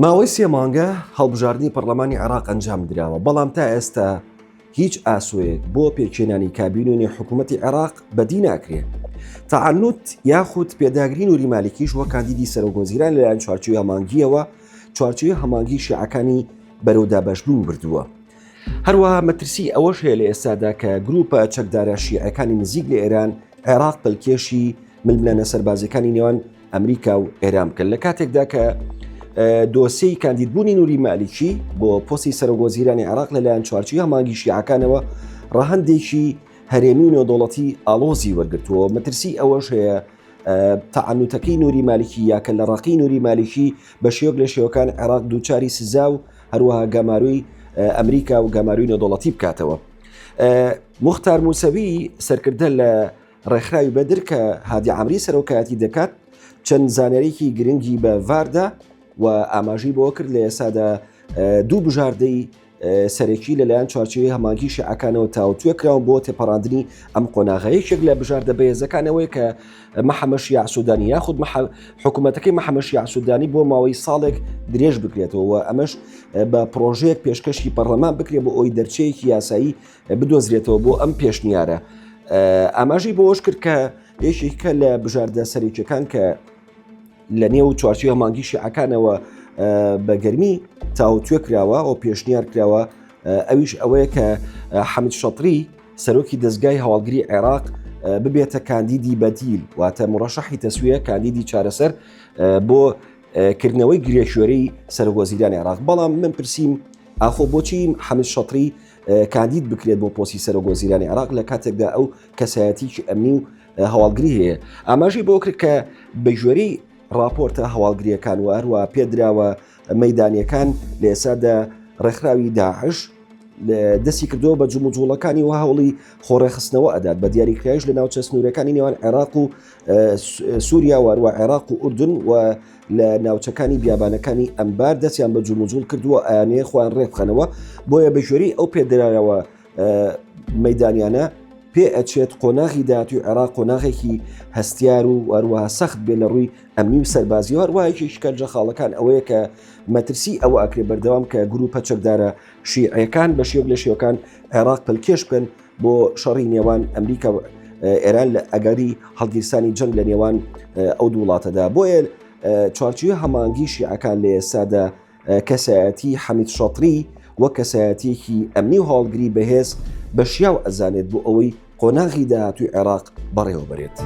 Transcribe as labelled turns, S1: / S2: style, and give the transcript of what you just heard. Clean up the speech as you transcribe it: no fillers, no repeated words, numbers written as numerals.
S1: ماوەی سێ مانگە هەڵبژاردنی پەرلەمانی عێراق ئەنجام دراوە، بەڵام تا ئێستا هیچ ئاسۆیەک بۆ پێکهێنانی کابینۆنی حکوومەتی عێراق بەدی ناکرێ. تەعنوت یاخود پێداگری نوری مالیکیش وەک کاندیدی سەرۆکوەزیران لەلایەن چوارچێوەی هەمانگییەوە چوارچێوەی هەمانگی شیعەکانی بەرەو دابەشبوون بردووە. هەروەها مەترسی ئەوەش هەیە لە ئێستادا کە گروپە چەکدارە شیعەکانی نزیک لە ئێران عێراق پەلکێشی ململانە سەربازیەکانی نێوان ئەمریکا و ئێران بکەن لە کاتێکدا کە دۆسیەی کاندیدبوونی نوری مالیکی بۆ پۆستی سەرۆکوەزیرانی عێراق لەلایەن چوارچی هەمانگی شیعەکانەوە ڕەهەندێکی هەرێمی و نێودەوڵەتی ئاڵۆزی وەرگرتووە مەترسی ئەوەش هەیە تەعنوتەکەی نوری مالیکی یاکە لە ڕقی نوری مالیکی بە شێوەک لە شێوەکان عێراق دووچاری سزا و هەروەها گەماروی ئەمریکا و گەماروی نێودەوڵەتی بکاتەوە. موختار موسەوی سەرکردە لە ڕێکخراوی بەدر کە هادی عامری سەرۆکایەتی دەکات چەند زانیاریکی گرنگی بە ڤاردا و ئاماژەی بۆ کرد لە ئێستادا دوو بژاردەی سەرەکی لەلایەن چوارچێوەی هەمانگی شیعەکانەوە تاوتوێ کراون بۆ تێپەڕاندنی ئەم قۆناغە یەکێک لە بژاردە بەهێزەکانەوەی کە محەممەد شیاع سودانی یاخود حکوومەتەکەی محەممەد شیاع سودانی بۆ ماوەی ساڵێک درێژ بکرێتەوە و ئەمەش بە پرۆژەیەک پێشکەشی پەرلەمان بکرێت بۆ ئەوی دەرچەیەکی یاسایی بدۆزرێتەوە بۆ ئەم پێشنیارە ئاماژەی بۆش کرد کە یەکێکە لە بژاردە سەرەکیەکان کە لە نێو چوارچێوە مانگی شیعەکانەوە بە گەرمی تاوتوێ کراوە و پێشنیار کراوە ئەویش ئەوەیە کە حەمید شەتری سەرۆکی دەستگای هەواڵگری عێراق ببێتە کاندیدی بەدیل واتە مڕەشەحی تەسویە کاندیدی چارەسەر بۆ کردنەوەی گرێشوێرەی سەرۆک وەزیرانی عێراق بەڵام من پرسییم ئاخۆ بۆچی حەمید شەتری کاندید بکرێت بۆ پۆستی سەرۆک وەزیرانی عێراق لە کاتێکدا ئەو کەسایەتیکی ئەمنی و هەواڵگری هەیە ئاماژەی بۆ کرد کە بەگوێرەی راپۆرتە هەواڵگریەکان و هەروە پێدراوە مەدانیەکان لە ئێسادا ڕێکخراوی داعش دەستی کردووە بە جموجوڵەکانی و هەوڵی خۆڕێخستنەوە ئەدات بە دیاریکرایش لە ناوچە سنوورەکانی نێوان عێراق و سووریا واروە عێراق و ئوردن و لە ناوچەکانی بیابانەکانی ئەمبار دەستیان بە جموجوڵ کردووە ئەیانەیە خۆیان ڕێبخەنەوە بۆیە بەگوێرەی ئەو پێدراوە مەدانیانە پێ ئەچێت قۆناغی داهاتوی عێراق قۆناغێکی هەستیار و هەروەها سەخت بێ لە ڕووی ئەمنی و سەربازی و هەروەها یەکێکی کەرجە خاڵەکان ئەوەیە کە مەترسی ئەوە ئەکرێ بەردەوام کە گروپە چەکدارە شیعەکان بە شێوەک لە شێوەکان عێراق پەلکێش بکەن بۆ شەڕی نێوان ئەمریکا و ئێران لە ئەگەری هەڵگیرسانی جەنگ لە نێوان ئەو دوو وڵاتەدا بۆیە چوارچێوەی هەمانگی شیعەکان لە ئێستادا کەسایەتی حەمید شەتری وەک کەسایەتیەکی ئەمنی و هەواڵگری بەهێز بە شیاو ئەزانێت بۆ ئەوەی قۆناغی داهاتووی عێراق بەڕێوەبەرێت.